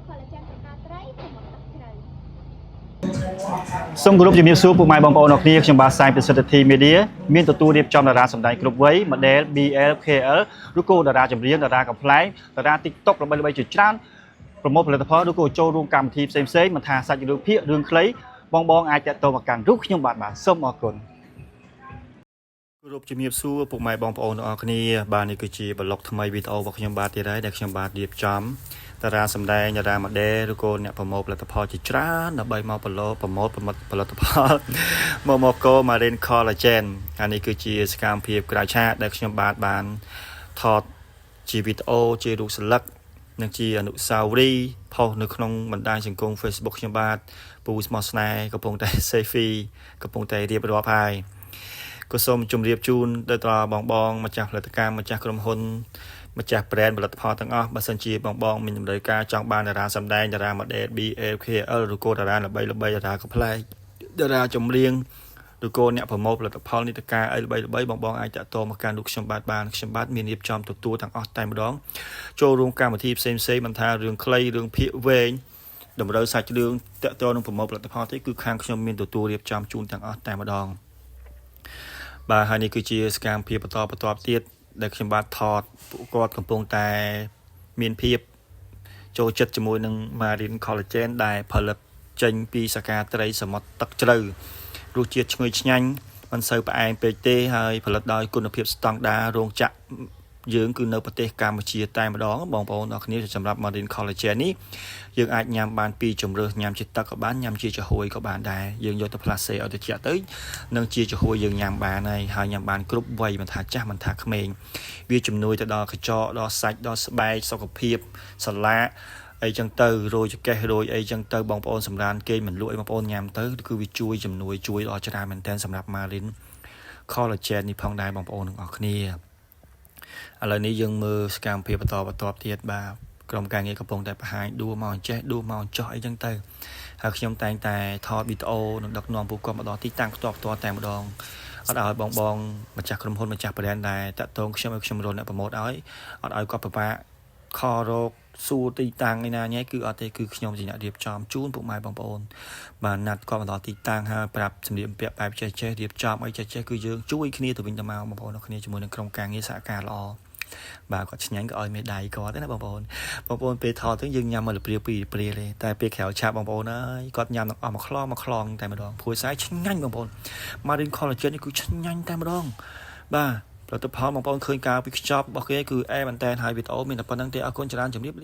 Collagen ប្រការត្រីសមុទ្រទឹកជ្រៅ សូមគោរពជំរាបសួរពុកម៉ែបងប្អូនអរគ្នាខ្ញុំបាទសាយពិសិដ្ឋធីមេឌាមានទទួលរៀបចំតារាសម្ដែងគ្រប់វ័យ model BL KL ឬក៏តារាចម្រៀងតារាកំប្លែងតារា TikTok ល្បីៗជាច្រើនប្រមូលផលិតផលឬក៏ចូលរួមកម្មវិធីផ្សេងៗមិនថាសាច់រឿងភាគរឿងខ្លីបងបងអាចតាក់ទងមកកាន់រូបខ្ញុំបាទបាទសូមអរគុណគោរពជំរាបសួរពុកម៉ែបងប្អូនទាំងអស់គ្នាបាទនេះគឺជាប្លុកថ្មីវីដេអូរបស់ខ្ញុំបាទទៀតហើយដែលខ្ញុំបាទរៀបចំ តារាសម្ដែងតារា model ឬក៏អ្នកប្រមូលផលិតផលជាច្រើនដើម្បីមកប្រឡូប្រមូលផលិតផល មកមកកូ Marine Collagen អានេះគឺជាសកម្មភាពក្រៅឆាកដែលខ្ញុំបាទបានថតជាវីដេអូជារូបស្លឹកនិងជាអនុស្សាវរីយ៍ផុសនៅក្នុងបណ្ដាញសង្គម Facebook ខ្ញុំបាទពូស្មោះស្នេហ៍កំពុងតែ selfie កំពុងតែរៀបរាប់ហើយក៏សូមជម្រាបជូនដល់ដល់បងបងម្ចាស់ផលិតកម្មម្ចាស់ក្រុមហ៊ុន ម្ចាស់ brand ផលិតផលទាំងអស់បើសិនជាបងបងមានតម្រូវការចង់បានតារាសម្ដែងតារា model BL KL ឬក៏តារាល្បីល្បីតារាកំប្លែងតារាចម្រៀងឬក៏អ្នកប្រមូលផលិតផលនីតិកាអីល្បីល្បីបងបងអាចតាក់ទងមកកាន់លោកខ្ញុំបាទបានខ្ញុំបាទមានរៀបចំទទួលទាំងអស់តែម្ដងចូលរួមកម្មវិធីផ្សេងផ្សេងមិនថារឿងខ្លីរឿងភាគវែងតម្រូវសាច់រឿងតាក់ទងនឹងប្រមូលផលិតផលទេគឺខាងខ្ញុំមានទទួលរៀបចំជូនទាំងអស់តែម្ដងបាទហើយនេះគឺជាសកម្មភាពបន្តបន្ទាប់ទៀត ដែលខ្ញុំបាទថតពួកគាត់កំពុងតែមានភាពចូលចិត្តជាមួយនឹង Marine Collagen ដែលផលិតចេញពីសាកាត្រីសមុទ្រទឹកជ្រៅរសជាតិឈ្ងុយឆ្ងាញ់មិនសូវផ្អែមពេកទេហើយផលិតដោយគុណភាពស្តង់ដាររោងចក្រយើងគឺនៅប្រទេសកម្ពុជាតែម្ដងបងប្អូនអរគ្នាសម្រាប់ Marine Collagen នេះយើងអាចញ៉ាំបានពីរជម្រើសញ៉ាំជាទឹកក៏បានញ៉ាំជាចំហួយក៏បានដែរយើងយកទៅផ្លាសេឲ្យត្រជាក់ទៅនឹងជាចំហួយយើងញ៉ាំបានហើយហើយញ៉ាំបានគ្រប់វ័យមិនថាចាស់មិនថាក្មេងវាជំនួយទៅដល់ក្រចកដល់សាច់ដល់ស្បែកសុខភាពសន្លាក់អីចឹងទៅរោយចកេះរោយអីចឹងទៅបងប្អូនសម្រានគេមិនលក់អីបងប្អូនញ៉ាំទៅគឺវាជួយជំនួយជួយដល់ច្រើនមែនទែនសម្រាប់ Marine Collagen នេះផងដែរបងប្អូនទាំងអស់គ្នាឥឡូវនេះយើងមើលសកម្មភាពបន្តបន្ទាប់ទៀតបាទក្រុមការងារកំពុងតែបង្ហាញដួមកអញ្ចេះដួមកចោះអីចឹងទៅហើយខ្ញុំតែងតែថតវីដេអូនិងដឹកនាំពួកគាត់មកដល់ទីតាំងផ្ទាល់ផ្ទាល់តែម្ដងអត់ឲ្យបងបងម្ចាស់ក្រុមហ៊ុនម្ចាស់ brand ដែរតាក់ទងខ្ញុំឲ្យខ្ញុំរត់អ្នកប្រម៉ូទឲ្យអត់ឲ្យគាត់ពិបាកខរោគសួរទីតាំងឯណាញ៉ៃគឺអត់ទេគឺខ្ញុំជាអ្នករៀបចំជូនពុកម៉ែបងប្អូនបាទណាត់គាត់មកដល់ទីតាំងហើយប្រាប់សម្លៀកបំពាក់បែបចេះចេះរៀបចំអីចេះចេះគឺយើងជួយគ្នាទៅវិញទៅមកបងប្អូនអរគ្នាជាមួយនឹងក្រុមការងារសហការល្អបាទគាត់ឆ្ងាញ់ក៏ឲ្យមេដៃគាត់ដែរណាបងប្អូនបងប្អូនពេលថតទៅយើងញ៉ាំមកលព្រាពីរព្រាទេតែពេលក្រៅឆាកបងប្អូនអើយគាត់ញ៉ាំទាំងអស់មួយខ្លងមួយខ្លងតែម្ដងព្រោះស្អែកឆ្ងាញ់បងប្អូន Marine Collagen នេះគឺឆ្ងាញ់តែម្ដងបាទផលិតផលបងប្អូនឃើញការពីខ្ចប់របស់គេគឺអែមែនតើហើយវីដេអូមានតែប៉ុណ្្នឹងទេអរគុណច្រើនជំរាបលា។